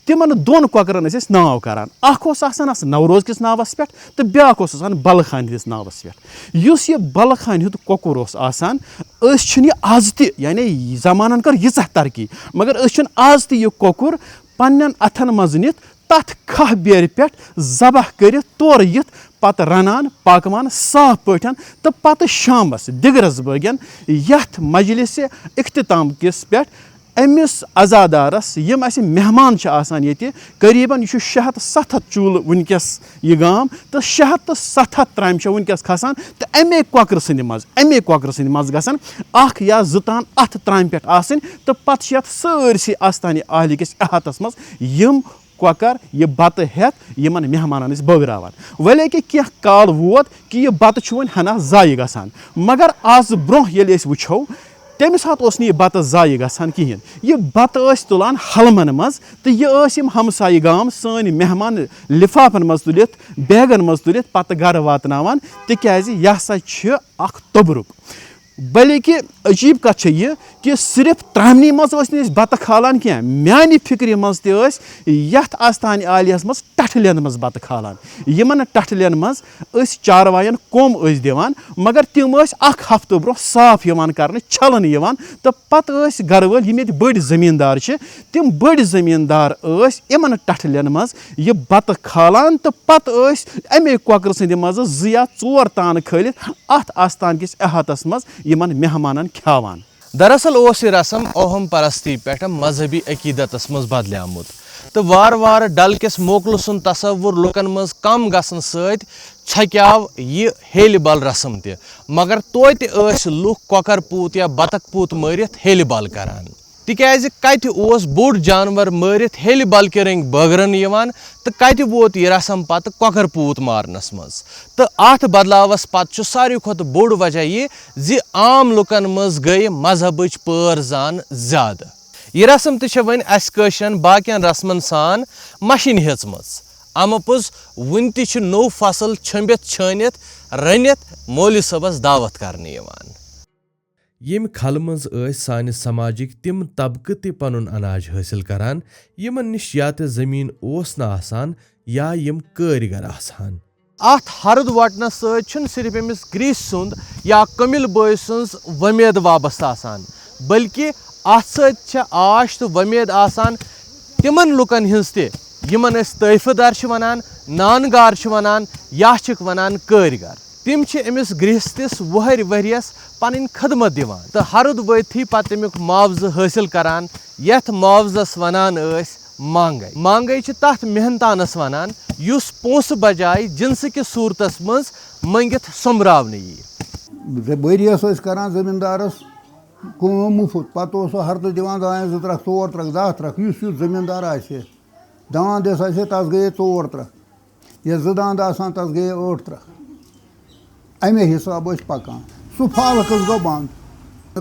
تِمن دۄن کۄکرن ٲسۍ أسۍ ناو کران، اکھ اوس آسان اتھ نوروز کِس ناوس پٮ۪ٹھ تہٕ بیٛاکھ اوس آسان بلہٕ خانہِ ہٕنٛدِس ناوس پٮ۪ٹھ۔ یُس یہِ بلہٕ خانہِ ہُنٛد کۄکُر اوس آسان، أسۍ چھِنہٕ یہِ آز تہِ، یعنی زمانن کٔر ییٖژاہ ترقی، مگر أسۍ چھِنہٕ آز تہِ یہِ کۄکُر پننٮ۪ن اتھن منٛز نِتھ تتھ کھاہ بیرِ پٮ۪ٹھ ذبح کٔرِتھ تورٕ یِتھ پتہٕ رنان، پاکوان صاف پٲٹھۍ تہٕ پتہٕ شامس دِگرس بٲگٮ۪ن یتھ مجلسِ اختتام کِس پٮ۪ٹھ أمِس عزادارس، یِم اسہِ مہمان چھِ آسان ییٚتہِ، قریباً یہِ چھُ شےٚ ہتھ ستھ ہتھ چوٗلہٕ وٕنکیٚس یہِ گام، تہٕ شےٚ ہتھ تہٕ ستھ ہتھ ترامہِ چھےٚ وٕنکیٚس کھسان، تہٕ امے کۄکرٕ سٕنٛدِ منٛز، امے کۄکرٕ سٕنٛدِ منٛز گژھن اکھ یا زٕ تان اتھ ترامہِ پٮ۪ٹھ آسٕنۍ، تہٕ پتہٕ چھِ یتھ سٲرسٕے آستانہِ اہلہِ کِس احاطس منٛز یِم کۄکر یہِ بتہٕ ہٮ۪تھ یِمن مہمانن أسۍ بٲگراوان۔ وۄنۍ کہِ کینٛہہ کال ووت کہِ یہِ بتہٕ چھُ وۄنۍ ہنا ضایع گژھان، مگر از برونٛہہ ییٚلہِ أسۍ وٕچھو، تَمہِ ساتہٕ اوس نہٕ یہِ بَتہٕ ضایع گژھان کِہیٖنۍ۔ یہِ بَتہٕ ٲسۍ تُلان ہَلمَن منٛز، تہٕ یہِ ٲسۍ یِم ہمسایہِ گام سٲنۍ مہمان لِفافَن منٛز تُلِتھ، بیگَن منٛز تُلِتھ پَتہٕ گَرٕ واتناوان، تِکیٛازِ یہِ ہسا چھِ اَکھ توٚبرُک۔ بلکہِ عجیٖب کَتھ چھےٚ یہِ کہِ صرف ترٛامنی منٛز ٲسۍ نہٕ أسۍ بَتہٕ کھالان کینٛہہ، میٛانہِ فِکرِ منٛز تہِ ٲسۍ یَتھ آستانہِ عالیَس منٛز ٹَٹھلٮ۪ن منٛز بَتہٕ کھالان۔ یِمَن ٹَٹھلٮ۪ن منٛز أسۍ چاروایَن کوٚم ٲسۍ دِوان، مگر تِم ٲسۍ اَکھ ہفتہٕ برونٛہہ صاف یِوان کَرنہٕ، چھَلنہٕ یِوان، تہٕ پَتہٕ ٲسۍ گَرٕ وٲلۍ، یِم ییٚتہِ بٔڑۍ زٔمیٖندار چھِ، تِم بٔڑۍ زٔمیٖندار ٲسۍ یِمَن ٹَٹھلٮ۪ن منٛز یہِ بَتہٕ کھالان تہٕ پَتہٕ ٲسۍ اَمے کۄکرٕ سٕنٛدِ منٛزٕ زٕ یا ژور تانہٕ کھٲلِتھ اَتھ آستان کِس احاطس منٛز یِمن مہمانن کھیاوان۔ دراصل اوس یہِ رسم اوہم پرستی پٮ۪ٹھ مذہبی عقیدتس منٛز بدلیومُت، تہٕ وارٕ وارٕ ڈل کِس موکلہٕ سُنٛد تصور لوٗکن منٛز کم گژھنہٕ سۭتۍ ژھۄکیو یہِ ہیلہِ بل رسم تہِ، مگر توتہِ ٲسۍ لوٗکھ کۄکر پوٗت یا بطخ پوٗت مٲرِتھ ہیلہِ بل کران۔ تِکیازِ کتہِ اوس بوٚڑ جانور مٲرِتھ ہیلہِ بلکہِ رٔنگۍ بٲگرن یِوان، تہٕ کتہِ ووت یہِ رسم پتہٕ کۄکر پوٗت مارنس منٛز؟ تہٕ اتھ بدلاوس پتہٕ چھُ ساروی کھۄتہٕ بوٚڑ وجہ یہِ زِ عام لُکن منٛز گٔیہِ مذہبٕچ پٲر زان زیادٕ۔ یہِ رسم تہِ چھےٚ وۄنۍ اسہِ کٲشرٮ۪ن باقین رسمن سان مشِنۍ ہیژمٕژ۔ امہٕ پوٚز وُنہِ تہِ چھُ نوٚو فصل چھۄمبِتھ چھٲنِتھ رٔنِتھ مولوی صٲبس دعوت کرنہٕ یِوان۔ ییٚمہِ کھلہٕ منٛز ٲسۍ سانہِ سماجٕکۍ تِم طبقہٕ تہِ پنُن اناج حٲصِل کران، یِمن نِش یا تہِ زٔمیٖن اوس نہٕ آسان یا یِم کٲرۍ گر آسہٕ ہن۔ اتھ ہرُد وٹنس سۭتۍ چھُنہٕ صرف أمِس گریسہِ سُنٛد یا کٔمِل بٲے سٕنٛز وۄمید وابستہٕ آسان، بلکہِ اتھ سۭتۍ چھےٚ آش تہٕ وۄمید آسان تِمن لُکن ہٕنٛز تہِ، یِمن أسۍ طٲیفہٕ در چھِ ونان، نان گار چھِ ونان یا چھِکھ ونان کٲرۍ گر۔ تِم چھِ أمِس گرٛہستِس وُہٕرۍ ؤرۍیَس پنٕنۍ خدمت دِوان تہٕ ہرُد وٲتتھٕے پتہٕ تَمیُک معاوضہٕ حٲصِل کران، یَتھ معاوضس ونان ٲسۍ مانٛگے۔ مانٛگے چھِ تتھ محنتانس ونان، یُس پونٛسہٕ بجایہِ جنسہٕ کِس صوٗرتس منٛز مٔنٛگِتھ سوٚمبراونہٕ یِیہِ۔ زِ ؤرۍیَس ٲسۍ کران زٔمیٖندارس کٲم مُفت، پتہٕ اوس سُہ ہرتہٕ دِوان دانہِ زٕ ترکھ، ژور ترکھ، دَہ ترکھ، یُس یُتھ زٔمیٖندار آسہِ ہے۔ دانٛد یۄس آسہِ ہے، تس گٔیے ژور ترکھ۔ یۄس زٕ دانٛد آسان، تَتھ گٔیے ٲٹھ ترٛکھ۔ اَمے حِساب ٲسۍ پَکان۔ سُہ پھل کٔژ گوٚو بنٛد؟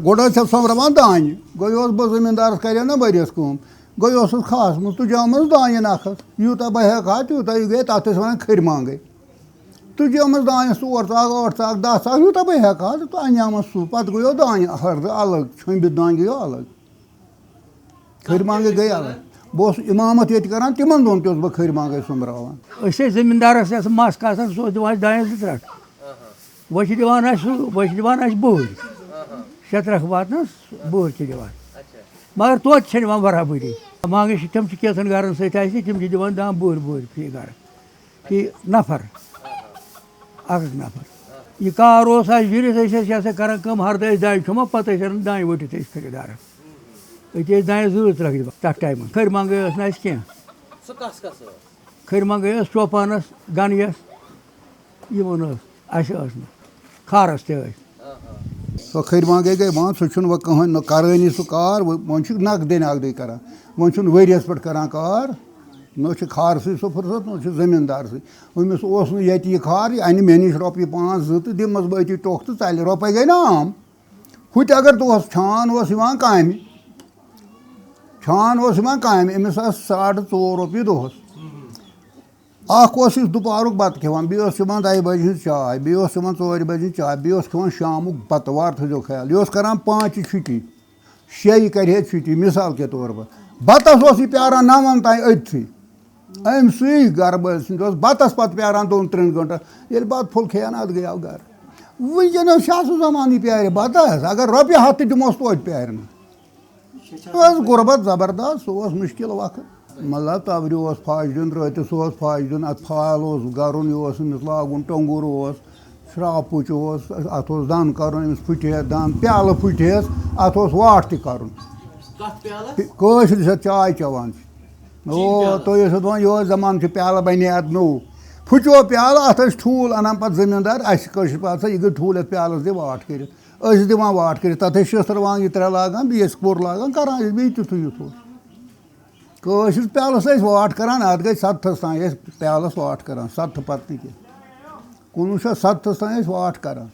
گۄڈٕ ٲسۍ اَتھ سۄمبراوان دانہِ۔ گوٚو یہِ اوس بہٕ زٔمیٖندارَس کَرے نا ؤرِیَس کٲم۔ گوٚو یہِ اوسُس خاص منٛز تُجامٕژ دانہِ نَکھَس۔ یوٗتاہ بہٕ ہٮ۪کہٕ ہا، تیوٗتاہ۔ یہِ گٔیے، تَتھ ٲسۍ وَنان کھٔرۍ مانٛگٕے۔ تُجامٕژ دانہِ ژور ژاگ، ٲٹھ ژاگ، دَہ ژاگ، یوٗتاہ بہٕ ہٮ۪کہٕ ہا، تہٕ اَنیٛامَس سُہ۔ پَتہٕ گوٚو دانہِ ہردٕ الگ، چھۄمبِتھ دانہِ گٔیو الگ۔ کھٔرۍ مانٛگٕے گٔے الگ۔ بہٕ اوسُس اِمامت ییٚتہِ کران، تِمن دۄہن تہِ اوسُس بہٕ کھٔرۍ مانٛگٕے سوٚمبراوان۔ أسۍ ٲسۍ زٔمیٖندارَس یَتھ مَس کاسان، سُہ اوس دِوان اَسہِ دانہِ زٕ ترٛکھ۔ وۄنۍ چھِ دِوان اَسہِ سُہ، وۄنۍ چھِ دِوان اَسہِ بُہٕرۍ۔ شےٚ ترٛکھ واتنَس بُہٕرۍ چھِ دِوان۔ مگر توتہِ چھَنہٕ یِوان برابٔدی۔ مانٛگٕنۍ چھِ، تِم چھِ کینٛژَن گَرَن سۭتۍ اَسہِ، تِم چھِ دِوان دَہ بُہٕرۍ، بُہٕرۍ فی گَرٕ۔ فی نفر۔ اَکھ اَکھ نفر۔ یہِ کار اوس اَسہِ جُرِتھ، أسۍ ٲسۍ یہِ ہسا کران کٲم، ہردٕ ٲسۍ دانہِ چھۄمبان، پتہٕ ٲسۍ اَنان دانہِ ؤٹِتھ أسۍ خریٖدارَس۔ أتی ٲسۍ دانہِ زٕ ترٛکھ دِوان تَتھ ٹایمَس۔ کھٔرۍ مانٛگٕے ٲس نہٕ اَسہِ کینٛہہ۔ سُہ کَس کَس ٲس؟ کھٔرۍ مانٛگٕے ٲس چوپانَس، گَنہٕ یَس، یِمَن ٲس، اَسہِ ٲس نہٕ۔ کھارَس تہِ ٲسۍ۔ سۄ کھٔرۍ مانٛگٕے گٔے بنٛد، سُہ چھُنہٕ وۄنۍ کٕہٕنۍ نہٕ کَرٲنی سُہ کار، وۄنۍ، وۄنۍ چھُ نقدٕے نقدٕے کَران۔ وۄنۍ چھُنہٕ ؤرِیَس پٮ۪ٹھ کَران کار، نہ چھُ کھارسٕے سُہ فرصت، نہ چھُ زٔمیٖندارسٕے۔ أمِس اوس نہٕ ییٚتہِ یہِ کھار، یہِ اَنہِ مےٚ نِش رۄپیہِ پانٛژھ زٕ تہٕ دِمَس بہٕ أتی ٹوٚکھ تہٕ ژَلہِ۔ رۄپَے گٔے نا عام۔ ہُہ تہِ اگر دۄہَس چھان اوس یِوان کامہِ، چھان اوس یِوان کامہِ، أمِس آسہٕ ساڑٕ ژور رۄپیہِ دۄہَس۔ اَکھ اوس یُس دُپہرُک بَتہٕ کھٮ۪وان، بیٚیہِ اوس چٮ۪وان دَہہِ بَجہِ ہٕنٛز چاے، بیٚیہِ اوس چٮ۪وان ژورِ بَجہِ ہٕنٛز چاے، بیٚیہِ اوس کھٮ۪وان شامُک بَتہٕ وار، تھٲیزیو خیال۔ یہِ اوس کَران پانٛژِ چھُٹی، شیٚیہِ کَرِ ہے چھُٹی، مِثال کے طور پر۔ بَتَس اوس یہِ پیٛاران نَوَن تام أتھٕے۔ أمۍ سٕے گَرٕ وٲلۍ سٕنٛدِ اوس بَتَس پَتہٕ پیٛاران دۄن ترٛٮ۪ن گٲنٛٹَن۔ ییٚلہِ بَتہٕ پھوٚل کھیٚیَن، اَدٕ گٔیو گَرٕ۔ وٕنکٮ۪نَس چھا سُہ زمانہٕ یہِ پیٛارِ بَتَس؟ اگر رۄپیہِ ہَتھ تہِ دِموس، توتہِ پیٛارِ نہٕ۔ سُہ اوس غُربت زبردست، سُہ اوس مُشکِل وقت۔ مطلب، تَورِ اوس پھَش دیُن، رٲتِس اوس پھَش دیُن، اَتھ پھال اوس گَرُن، یہِ اوس أمِس لاگُن، ٹۄنٛگُر اوس، شرٛاپُچ اوس، اَتھ اوس دَن کَرُن، أمِس پھُٹہِ ہے دَن، پیٛالہٕ پھُٹہِ ہَس، اَتھ اوس واٹھ تہِ کَرُن۔ کَتھ پیٛالَس؟ کٲشرِس یَتھ چاے چٮ۪وان چھِ۔ او، پیٛالَس؟ تُہۍ ٲسِو دَپان، یِہوٚے زمانہٕ چھُ، پیٛالہٕ بَنے اَتھ نوٚو۔ پھُٹیو پیٛالہٕ، اَتھ ٲسۍ ٹھوٗل اَنان پَتہٕ زٔمیٖندار، اَسہِ کٲشِر پٲٹھۍ، یہِ گٔے ٹھوٗل یَتھ پیٛالَس دِ واٹھ کٔرِتھ۔ ٲسۍ دِوان واٹھ کٔرِتھ، تَتھ ٲسۍ شِستٕر وانٛگجہِ ترٛےٚ لاگان، بیٚیہِ ٲسۍ کوٚر لاگان، کَران ٲسۍ بیٚیہِ تیُتھُے یُتھ اوس۔ کٲشِر پیٛالَس ٲسۍ واٹھ کَران، اَتھ گٔے سَتتھَس تام ٲسۍ پیٛالَس واٹھ کَران، سَتتھٕ پَتہٕ نہٕ کینٛہہ۔ کُنوُہ شیٚتھ سَتتھَس تام ٲسۍ واٹھ کَران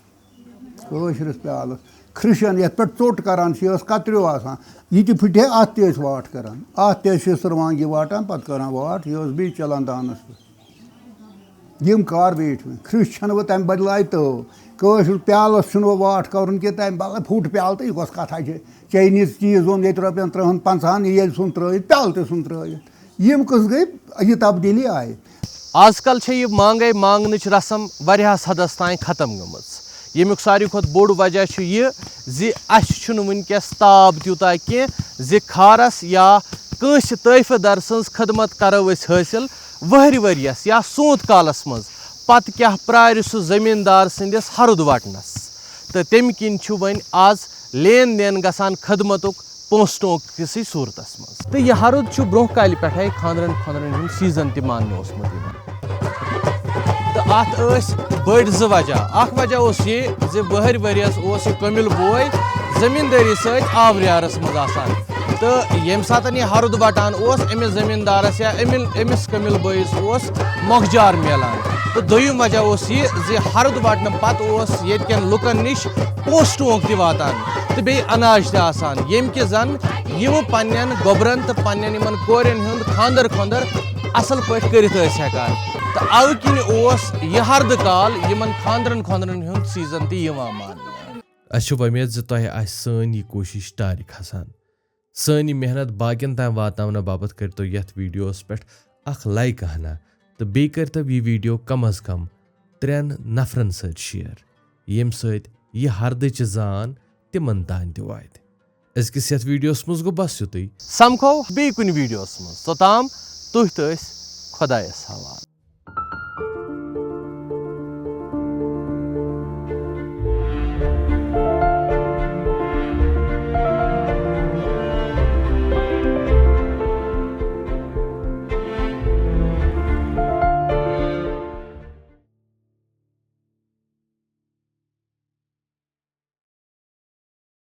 کٲشرِس پیٛالَس۔ کھرٛشَن یَتھ پٮ۪ٹھ ژوٚٹ کَران چھِ، یہِ ٲس کَتریو آسان، یہِ تہِ پھٕٹے، اَتھ تہِ ٲسۍ واٹھ کَران، اَتھ تہِ ٲسۍ شِشتٕر وانٛگہِ واٹان، پَتہٕ کَران واٹھ، یہِ ٲس بیٚیہِ چَلان دانَس پٮ۪ٹھ۔ یِم کار بیٖٹھۍ مےٚ، کھرٛش چھَنہٕ وۄنۍ تَمہِ بدلہٕ آیہِ تٲو۔ کٲشُر پیالَس چھُنہٕ وۄنۍ واٹھ کَرُن کینٛہہ، تَمہِ بدلہٕ پھُٹ پیالہٕ تہٕ یہِ کۄس کَتھا چھِ؟ چاینیٖز چیٖز اوٚن ییٚتہِ رۄپیَن تٕرٛہَن پنٛژاہَن، یہِ ییٚلہِ ژھُن ترٛٲوِتھ، پیالہٕ تہِ ژھُن ترٛٲوِتھ۔ یِم کٕژ گٔے، یہِ تبدیٖلی آیہِ۔ آز کل چھےٚ یہِ مانگے مانگنٕچ رسم واریاہس حدس تام ختم گٔمٕژ، ییٚمیُک ساروی کھۄتہٕ بوٚڑ وجہ چھُ یہِ زِ اسہِ چھُنہٕ وٕنکیٚس تاب تیوٗتاہ کینٛہہ زِ خارس یا کٲنٛسہِ طٲیفہٕ در سٕنٛز خدمت کرو أسۍ حٲصِل وہرِ ؤرۍیَس یا سونت کالس منٛز۔ پتہٕ کیٛاہ پرارِ سُہ زٔمیٖندار سٕنٛدِس ہرُد وٹنس؟ تہٕ تمہِ کِنۍ چھُ وۄنۍ آز لین دین گژھان خدمتُک پونٛسہٕ ٹونٛک کِسٕے صوٗرتس منٛز۔ تہٕ یہِ ہرُد چھُ برٛونٛہہ کالہِ پٮ۪ٹھے خانٛدرن خانٛدرن ہُنٛد سیٖزن تہِ ماننہٕ اوسمُت یِوان۔ تہٕ اتھ ٲسۍ بٔڑۍ زٕ وجہ۔ اکھ وجہ اوس یہِ زِ وہٕرۍ ؤرۍیَس اوس یہِ کٔمِل بوے زٔمیٖندٲری سۭتۍ آوریٛارس منٛز آسان۔ تہٕ ییٚمہِ ساتہٕ یہِ ہرُد وٹان اوس، أمِس زٔمیٖندارس یا أمِل-، أمِس کٔمِل بٲیِس اوس مۄکجار میلان۔ تہٕ دوٚیِم وجہ اوس یہِ زِ ہرُد وٹنہٕ پتہٕ اوس ییٚتہِ کٮ۪ن لُکن نِش پونٛسہٕ ٹونٛک تہِ واتان تہٕ بیٚیہِ اناج تہِ آسان، ییٚمہِ کہِ زن یِم پننٮ۪ن گۄبرن تہٕ پننٮ۪ن یِمن کورٮ۪ن ہُنٛد خانٛدر خانٛدر اصل پٲٹھۍ کٔرِتھ ٲسۍ ہٮ۪کان۔ تہٕ اوٕ کِنۍ اوس یہِ ہردٕ کال یِمن خانٛدرن خانٛدرن ہُنٛد سیٖزن تہِ یِوان ماننہٕ۔ اسہِ چھِ وۄمید زِ تۄہہِ آسہِ سٲنۍ یہِ کوٗشش ٹارِ کھسان۔ سٲنۍ یہِ محنت باقین تام واتناونہٕ باپتھ کٔرتو یتھ ویڈیوس پٮ۪ٹھ اکھ لایک ہنا، تہٕ بیٚیہِ کٔرتو یہِ ویڈیو کم از کم ترٛٮ۪ن نفرن سۭتۍ شیئر، ییٚمہِ سۭتۍ یہِ ہردٕچ زان تِمن تام تہِ واتہِ۔ أزکِس یتھ ویڈیوس منٛز گوٚو بس یُتُے۔ سمکھو بیٚیہِ کُنہِ ویڈیوس منٛز۔ توٚتام تُہۍ تہٕ أسۍ خۄدایس حوالہٕ۔